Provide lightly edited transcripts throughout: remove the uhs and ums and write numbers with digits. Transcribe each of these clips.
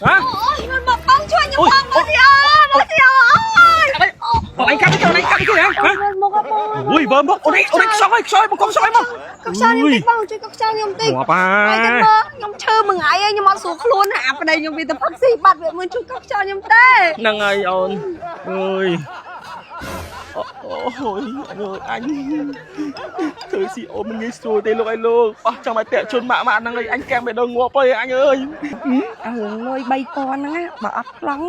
ហ៎ អូយមិនមកបងជួយខ្ញុំផងមកទីអូមកទីអូ អីអូនឯងកាប់ទៅអូនឯងកាប់ទៅហ៎ មើលមកបង អូយបើមកអូនឯងអូនឯងខ្សោយខ្សោយមកកុំខ្សោយមក កុំខ្សោយខ្ញុំតិចបងជួយកុំខ្សោយខ្ញុំតិច ងាប់ ហើយ អា ទៅមើលខ្ញុំឈឺមួយថ្ងៃហើយខ្ញុំអត់ស្រួលខ្លួនណាអាប្តីខ្ញុំវាទៅផឹកស៊ីបាត់វាមិនជួយកុំខ្សោយខ្ញុំទេ ហ្នឹងហើយអូនអើយអូយអញអើយអញធ្វើស៊ីអូនមិនងាយស្រួលទេលោកអើយលោកអស់ចង់ឲ្យតាក់ជន់ម៉ាក់ម៉ាក់ហ្នឹងអញកាំងបេះដូងងាប់ហើយអញអើយ អារឿងលុយ3000ហ្នឹងណាបើអត់ប្លង់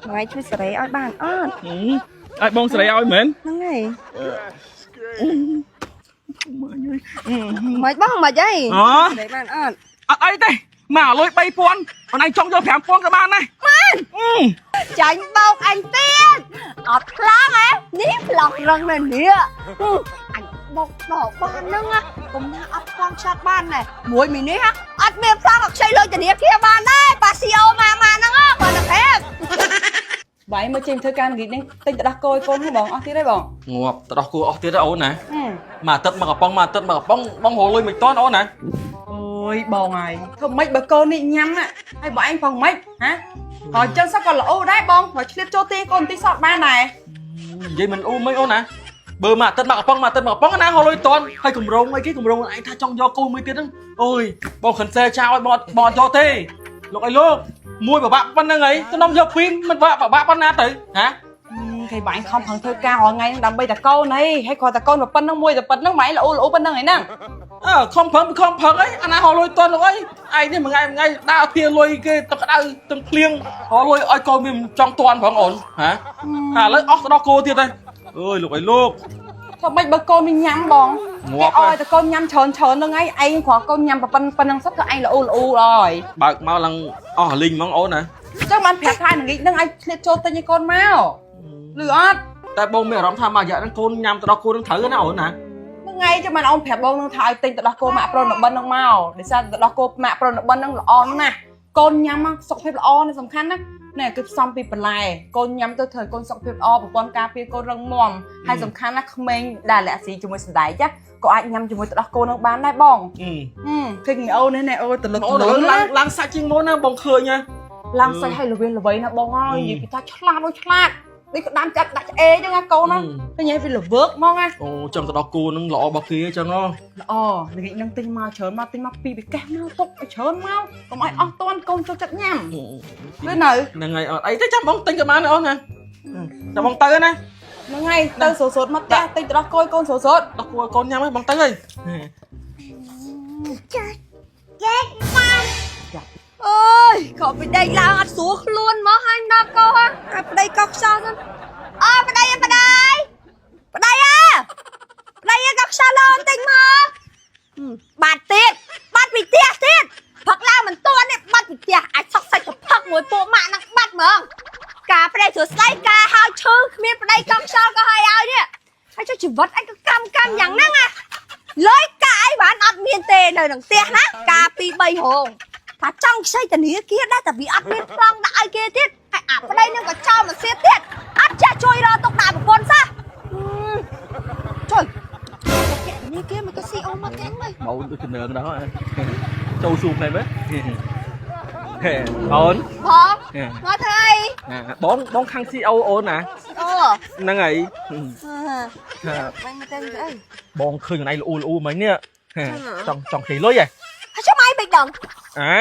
ថ្ងៃជួយសេរីឲ្យបានអត់ ឲ្យបងស្រីឲ្យមែន ហ្នឹងហើយ ម៉ាញអើយ មិនបងមិនអី អូ សេរីបានអត់ អត់អីទេមកលុយ3000អូនឯងចង់យក5000ក៏បានដែរ បានចាញ់បោកអញទៀតអត់ប្លង់ហ៎នេះប្លង់រឹងណាស់នេះអញបោកដកបានហ្នឹងណាកុំថាអត់ប្លង់ឆាត់បានដែរមួយមីនេះអត់មានប្លង់អត់ខ្ចីលុយធនាគារបានដែរប៉ាស៊ីអូម៉ាម៉ាហ្នឹងបើតែប្រាប់ បាយមើលចេញធ្វើការល្ងាចនេះទិញទៅដោះគោឲ្យកូនហ្នឹងបងអស់ទៀតហើយបង ងាប់ទៅដោះគោអស់ទៀតហើយអូនណាមួយអាទិត្យមកកំប៉ុងមួយអាទិត្យមកកំប៉ុងបងរកលុយមិនតាន់អូនណា អូយបងហើយធ្វើម៉េចបើកូននេះញ៉ាំណាហើយបងឯងផងម៉េចហ៎ហើយចឹងសោះក៏ល្អដែរបងបើឆ្លៀតចូលទីកូនទីសតបានដែរ និយាយមិនអ៊ូមិនអូនណាបើមួយអាទិត្យមកកំប៉ុងមួយអាទិត្យមកកំប៉ុងណារកលុយតាន់ហើយកម្រងអីគេកម្រងឯងថាចង់យកកូនមួយទៀតហ្នឹងអូយបងខិនសេចោលឲ្យបងបងអត់យកទេលោកអីលោកមួយបបាក់ប៉ុណ្្នឹងអីទៅនំយកពីរមិនបាក់បបាក់ប៉ុណ្ណាទៅហ៎ គេបងឯងខំប្រឹងធ្វើការរាល់ថ្ងៃហ្នឹងដើម្បីតែកូនអីហើយគ្រាន់តែកូនប៉ុណ្្នឹងមួយតែប៉ុណ្្នឹងបងឯងល្អល្អប៉ុណ្្នឹងឯហ្នឹង អើខំប្រឹងខំប្រឹងអីអាណារកលុយតាន់លោកអីឯងនេះមួយថ្ងៃមួយថ្ងៃដើរធាលុយគេទឹកក្តៅទឹកភ្លៀងរកលុយឲ្យកូនវាមិនចង់តាន់ផងអូនហ៎ឥឡូវអស់ទៅដល់គោទៀតហើយអើយលោកអីលោក ធ្វើម៉េចបើកូននេះញ៉ាំបង ងាប់ គេឲ្យតែកូនញ៉ាំច្រើនច្រើនហ្នឹងឯងឯងគ្រាន់កូនញ៉ាំប៉ុណ្្នឹងសោះគឺឯងល្អល្អហើយ បើកមកឡើងអស់លីងហ្មងអូនណា ចឹងបានប្រាប់ថាល្ងាចហ្នឹងឯងឆ្លៀតចូលទិញឲ្យកូនមកឬអត់ តែបងមានអារម្មណ៍ថាមួយរយៈហ្នឹងកូនញ៉ាំទៅដល់គោហ្នឹងត្រូវណាអូនណា ហ្នឹងហើយចាំបានអូនប្រាប់បងនឹងថាឲ្យទិញទឹកដោះគោម៉ាក់ប្រូនបិនហ្នឹងមកដោយសារទឹកដោះគោម៉ាក់ប្រូនបិនហ្នឹងល្អណាស់កូនញ៉ាំមកសុខភាពល្អណាស់សំខាន់ណាណែគឺផ្សំពីបន្លែកូនញ៉ាំទៅធ្វើឲ្យកូនសុខភាពល្អប្រព័ន្ធការពារកូនរឹងមាំហើយសំខាន់ណាស់ក្មេងដែលលាក់ស៊ីជាមួយសណ្តែកចាក៏អាចញ៉ាំជាមួយទឹកដោះគោហ្នឹងបានដែរបងឃើញអូននេះណែអូនតលឹក អូន តលឹក ឡើងឡើងសាច់ជាងមុនណាបងឃើញណា ឡើងសាច់ឲ្យល្វីល្វីណាបងអើយនិយាយពីថាឆ្លាតដូចឆ្លាតដូចក្តាមចាត់ដាក់ឆ្អេចឹងណាកូនណាឃើញហើយវាល្វើកហ្មងណា អូចឹងទៅដល់គោហ្នឹងល្អរបស់គេចឹងហ៎ ល្អល្ងាចនឹងទិញមកច្រើនមកទិញមកពីរកេះមកទុកឲ្យច្រើនមកកុំឲ្យអស់តន់កូនចូលចិត្តញ៉ាំឬនៅ ហ្នឹងហើយអត់អីទេចាំបងទិញក៏បានដែរអូនណាចាំបងទៅណា ហ្នឹងហើយទៅសូសូតមកផ្ទះទិញទៅដោះគោឲ្យកូនសូសូត ដល់គោឲ្យកូនញ៉ាំហើយបងទៅហើយ ចាចេះបានអើយក៏ពីដេកឡើងអត់ស្រួលខ្លួនមកហើយដល់កោហ่ะអាប្តីកោខ្សោសិនអើប្តីអើប្តីប្តីអើប្តីអើកោខ្សោលោបន្តិចមកបាត់ទៀតបាត់ពីផ្ទះទៀតផឹកឡើងមិនទាន់នេះបាត់ពីផ្ទះអាចសក់សាច់ទៅផឹកមួយពួកម៉ាក់នឹងបាត់ហ្មងការប្តីស្រួលស្ដីការហើយឈឺគ្មានប្តីកោខ្សោក៏ហើយឲ្យនេះហើយចុះជីវិតអញក៏កម្មកម្មយ៉ាងហ្នឹងណា លុយកាក់អីបានអត់មានទេនៅក្នុងផ្ទះណាការពី3រោងថាចង់ខ្ចីធនាគារដែរតែវាអត់មានប្លង់ដាក់ឲ្យគេទៀតហើយអាប្តីនឹងក៏ចោលមកសៀតទៀតអត់ចេះជួយរកទុកដាក់ប្រពន្ធសោះជួយគេធនាគារមកក៏ស៊ីអូមកទាំងមើល មកដូចចំណងដល់ចូលស៊ូផ្នែកមើលហេអូន ផងមកធ្វើអី បងបងខាង CO អូនណា អូ ហ្នឹងហើយ មិនមកទាំងអី បងឃើញកន្លែងល្អូល្អូមិញនេះចង់ចង់ខ្ចីលុយហ៎ ហើយចាំអីមិនដឹង អា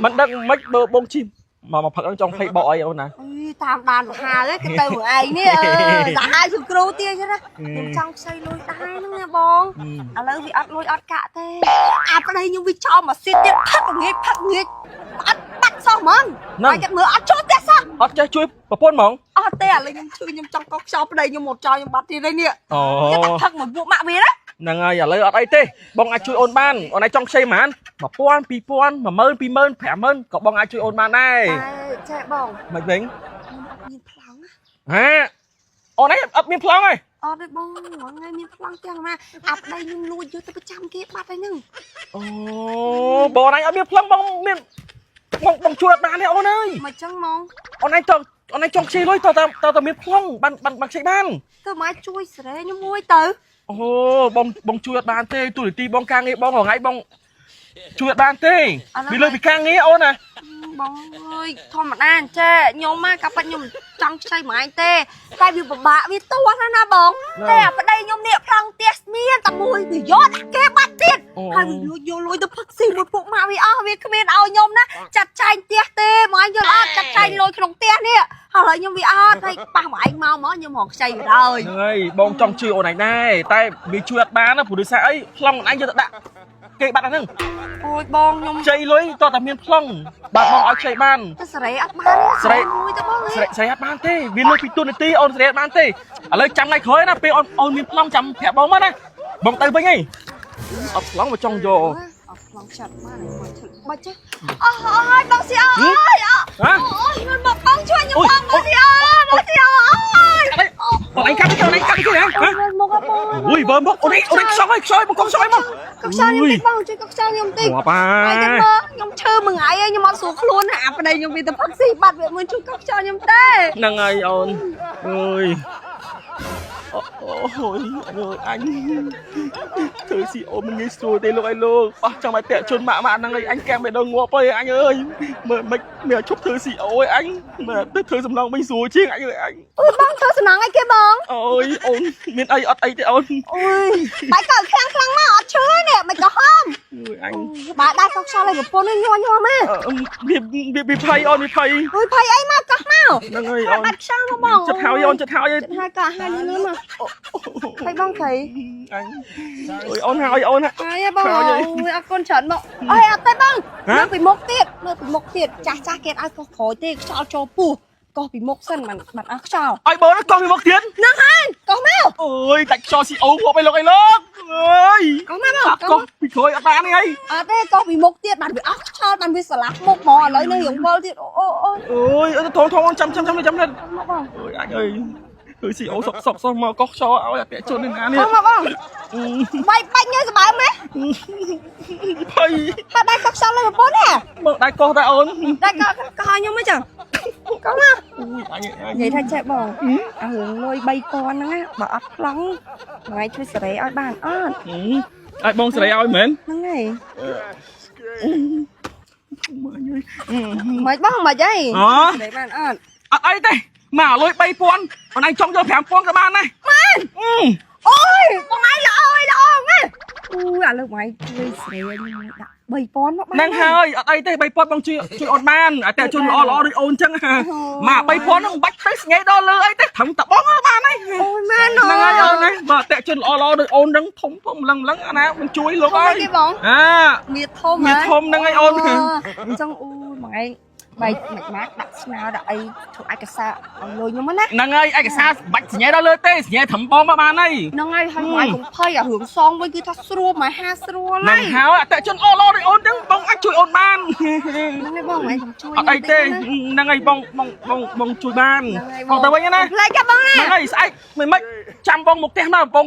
មិនដឹងមិនបើបងជីមកមកផឹកហ្នឹងចង់ភ័យបកអីអូនណា អីតាមដានមហាទេគឺទៅមួយឯងនេះអើសាហាវជាគ្រូទៀតចឹងណាខ្ញុំចង់ខ្ចីលុយដែរហ្នឹងណាបង ឥឡូវវាអត់លុយអត់កាក់ទេអាប្តីខ្ញុំវាចោលមកស៊ីទៀតផឹកងាយផឹកងាយអត់បាត់សោះហ្មង ហ្នឹង ហើយគាត់មើលអត់ចូលផ្ទះសោះ អត់ចេះជួយប្រពន្ធហ្មង អត់ទេឥឡូវខ្ញុំឈឺខ្ញុំចង់កោសខ្យល់ប្តីខ្ញុំមកចោលខ្ញុំបាត់ទៀតហើយនេះ អូ គេតែផឹកមកពួកម៉ាក់វាណា ហ្នឹងហើយឥឡូវអត់អីទេបងអាចជួយអូនបានអូនឯងចង់ខ្ចីប៉ុន្មាន1000 2000 10000 20000 50000ក៏បងអាចជួយអូនបានដែរ តែចេះបង មិនវិញ ខ្ញុំអត់មានប្លង់ណា ហ៎អូនឯងអត់មានប្លង់ទេ អត់ទេបងរាល់ថ្ងៃមានប្លង់ទាំងណាអាប្តីខ្ញុំលួចយកទៅប្រចាំគេបាត់ហើយហ្នឹង អូបងឯងអត់មានប្លង់បងមានបងបងជួយអត់បានទេអូនអើយ មកចឹងហ្មង អូនឯងចង់អូនឯងចង់ខ្ចីលុយតើតើតើមានប្លង់បានបានបានខ្ចីបាន ទៅមកជួយសេរីខ្ញុំមួយទៅ អូបងបងជួយអត់បានទេទូនីតិបងការងារបងរាល់ថ្ងៃបង ជួយអត់បានទេវាលើពីការងារអូនណា បងអើយធម្មតាអញ្ចេះខ្ញុំមកកាប៉ាត់ខ្ញុំចង់ខ្ចីមួយឯងទេតែវាពិបាកវាទាស់ណាស់ណាបងតែអាប្តីខ្ញុំនេះប្លង់ផ្ទះមានតែមួយវាយកដាក់គេបាត់ទៀតហើយវាលួចយកលុយទៅផឹកស៊ីមួយពួកម៉ាក់វាអស់វាគ្មានឲ្យខ្ញុំណាចាត់ចែងផ្ទះទេមកឯងយល់អត់ចាត់ចែងលុយក្នុងផ្ទះនេះហើយឥឡូវខ្ញុំវាអត់ហើយប៉ះមកឯងមកមកខ្ញុំរងខ្ចីវាដល់ ហ្នឹងហើយបងចង់ជួយអូនឯងដែរតែវាជួយអត់បានណាព្រោះដោយសារអីប្លង់អូនឯងយកទៅដាក់គេបាត់អាហ្នឹង អូយបងខ្ញុំ ខ្ចីលុយតោះតែមានប្លង់បាទបងឲ្យខ្ចីបាន ទៅសេរីអត់បាន សេរី មួយទៅបង ស្រីស្រីអត់បានទេវាលើពីទូនាទីអូនស្រីអត់បានទេឥឡូវចាំថ្ងៃក្រោយណាពេលអូនអូនមានប្លង់ចាំប្រាប់បងមកណាបងទៅវិញហីអត់ប្លង់មកចង់យក អត់ប្លង់ចាត់បានហើយមកធ្វើបាច់ចេះអស់អស់ហើយបងស៊ីអើយអស់ ហ៎ អូយមិនមកបងជួយខ្ញុំបងបងស៊ីអើយបងស៊ីអើយ អីអូនឯងកាត់ទៅអូនឯងកាត់ទៅហ៎ហ៎ មកបង អូយបើមកអូនឯងអូនឯងខ្សោយខ្សោយមកកុំខ្សោយមក កុំខ្សោយខ្ញុំតិចបងជួយកុំខ្សោយខ្ញុំតិច ងាប់ហើ ហើយ យ ទៅមើលខ្ញុំឈឺមួយថ្ងៃហើយខ្ញុំអត់ស្រួលខ្លួនណាអាប្តីខ្ញុំវាទៅផឹកស៊ីបាត់វាមិនជួយកុំខ្សោយខ្ញុំទេ ហ្នឹងហើយអូនអើយអូអូយអើយអញធ្វើស៊ីអូនមិនងាយស្រួលទេលោកអើយលោកអស់ចង់ឲ្យតាក់ជន់ម៉ាក់ម៉ាក់ហ្នឹងឯងអញកាំបេះដូងងាប់ហើយអញអើយមើលមិនមានឲ្យឈប់ធ្វើស៊ីអូឯងអញមើលទៅធ្វើសំឡងវិញស្រួលជាងអញអើយអញ អូយបងធ្វើសំណងអីគេបង អូយអូនមានអីអត់អីទេអូន អូយបាយកខ្លាំងខ្លាំងមកអត់ឈឺនេះមិនក៏ហម អើយអញ បើដែរកុំខ្សោយឲ្យប្រពន្ធនេះញ័រញ័រមក វាវាវាភ័យអូនវាភ័យ អុយភ័យអីមកកោះមក ហ្នឹងហើយអូន បាត់ខ្យល់មកបង ចិត្តហើយអូនចិត្តហើយ ចិត្តហើយកោះហើយលឿនមកភ័យបងភ័យ អញអូយអូនហើយអូន ហើយបងអូយអរគុណច្រើនមកអើយអត់ទេបងមើលពីមុខទៀតមើលពីមុខទៀតចាស់ចាស់គេឲ្យកោះក្រោយទេខ្យល់ចូលពោះកោះពីមុខសិនមិនមិនអស់ខ្យល់ ឲ្យបងកោះពីមុខទៀត ហ្នឹងហើយកោះមក អូយដាច់ខ្យល់ស៊ីអូងាប់ឲ្យលោកអីលោកអើយក ោះមកបង កោះពីក្រោយអត់បានទេអី អត់ទេកោះពីមុខទៀតបានវាអស់ខ្យល់បានវាស្រឡះមុខហ្មងឥឡូវនេះរៀងវិលទៀតអូអូអូ អូយអត់ថងថងចាំចាំចាំចាំ មកបង អូយអញអើយគឺស៊ីអូសុកសុកសុកមកកោះខ្យល់ឲ្យអតិជននេះណានេះ កោះមកបងបាយបាច់ញើសបើម៉េះ ភ័យ បាត់ដែរកោះខ្យល់លើប្រពន្ធហ៎ មកដៃកោះដែរអូន ដែរកោះកោះខ្ញុំហ៎ចឹងកោះមក អូយអញអញ និយាយថាចេះបងអារឿងលុយ3000ហ្នឹងណាបើអត់ប្លង់ថ្ងៃជួយសេរីឲ្យបានអត់ ឲ្យបងស្រីឲ្យមែន ហ្នឹងហើយ មើលអញអើយ មិនបងមិនអី អូ សេរីបានអត់ អត់អីទេមកលុយ3000អូនឯងចង់យក5000ក៏បានដែរ បាន អឺ អូយបងឯងល្អអើយល្អម៉ែអូយឥឡូវបងឯងជួយសេរីឲ្យខ្ញុំដាក់3000មកបាន ហ្នឹងហើយអត់អីទេ3000បងជួយជួយអូនបានឲ្យតែជនល្អល្អដូចអូនចឹងមក3000ហ្នឹងមិនបាច់ទៅស្ងេដល់លើអីទេត្រឹមតែបងបានហើយ អូយមែន ហ្នឹងហើយអូនណាបើតែជនល្អល្អដូចអូនហ្នឹងធំធំម្លឹងម្លឹងអាណាមិនជួយលោក អើ ហើយ យគេបង អា មៀធំ មៀធំហ្នឹងហើយអូន អញ្ចឹងអូយបងឯងបែកមិនម៉ាក់ដាក់ស្នើដាក់អីធ្វើឯកសារឲ្យលុយខ្ញុំណា ហ្នឹងហើយឯកសារបាច់សញ្ញាដល់លើទេសញ្ញាត្រឹមបងមកបានហើយ ហ្នឹងហើយហើយបងឯងកុំភ័យអារឿងសងវិញគឺថាស្រួលមកហាស្រួល ហ្នឹង ហើយ ហើយអតិជនល្អល្អដូចអូនចឹងបងអាចជួយអូនបាន ហ្នឹងហើយបងឯងកុំជួយ អត់អីទេហ្នឹងហើយបងបងបងបងជួយបានបងទៅវិញណា ផ្លេចបងណា ហ្នឹងហើយស្អែកមិនម៉េចចាំបងមកផ្ទះមកបង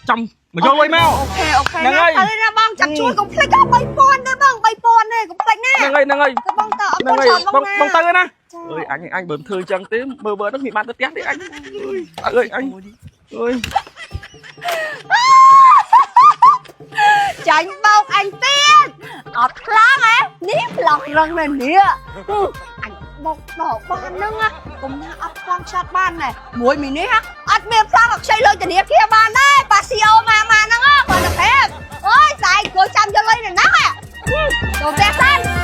ចាំមកយកលុយមក OK OK ហ្នឹងហើយ ទៅណាបងចាំជួយកុំភ្លេចដល់3000ទេបង3000ទេកុំភ្លេចណា ហ្នឹងហើយហ្នឹងហើយ ទៅបងទៅអរ ហ្នឹងហើយ គុណច្រើន បង បងណា បងទៅណា ចា អើយអញអញបើមិនធ្វើអញ្ចឹងទេមើលមើលហ្នឹងមានបានទៅផ្ទះទេអញអើយអើយអញអើយ ចាញ់បោកអញទៀតអត់ខ្លាំងហ៎នេះប្លង់រឹងណាស់នេះហឹមអញបោកដល់បានហ្នឹងណាកុំថាអត់ខ្លាំងឆាត់បានណែមួយមីនេះហ่ะអត់មានប្លង់អត់ខ្ចីលុយធនាគារបានដែរប៉ាស៊ីអូម៉ាម៉ាហ្នឹងហ៎បើតែប្រាប់អើយស្អែកគួរចាំយកលុយនៅហ្នឹងហ៎ចូលផ្ទះសិន